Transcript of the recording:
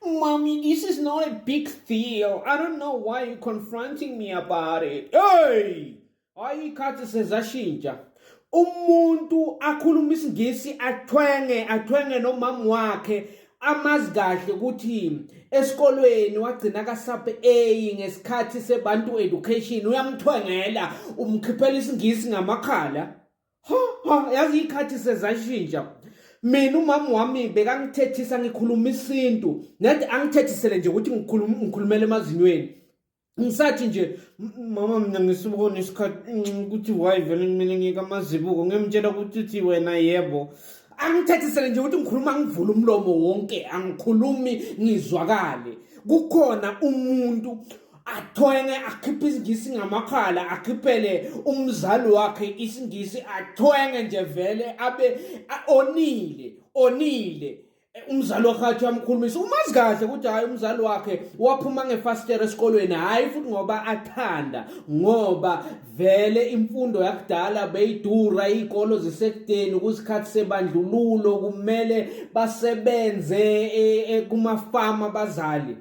Mommy, this is not a big deal. I don't know why you're confronting me about it. Hey! Hayi, ikhathi sezashintsha. Umuntu akhuluma isiNgisi, athwenge, athwenge nomama wakhe, amazi kahle ukuthi esikolweni wagcina ka-sub A ngesikhathi seBantu Education. Uyamthwengela, umkhiphela isiNgisi ngamakhala. Ha ha, yazi ikhathi sezashintsha. Mina umama wami bekangithethisa ngikhuluma isintu, nathi angithethisele nje ukuthi ngikhuluma, ngikhulumele emazinyweni. Ngisathi nje, "Mama, mina ngisibona isikhathi ukuthi why vele kumele ngiyeke amazibuko." Ngiyamtshela ukuthi uthi wena yebo. Angithethisele nje ukuthi ngikhuluma ngivula umlomo wonke, angikhulumi ngizwakale. Kukhona umuntu athwenge, akhiphe isiNgisi ngamakhala, akhiphele umzali wakhe isiNgisi, athwenge nje vele abe onile, onile. Umzali wakhe athi uyamkhulumisa, umazi kahle ukuthi hhayi, umzali wakhe waphuma ngefasitela esikolweni, hhayi futhi ngoba athanda, ngoba vele imfundo yakudala beyidura, iy'kolo zisekudeni, kusikhathi sebandlululo, kumele basebenze kumafama abazali.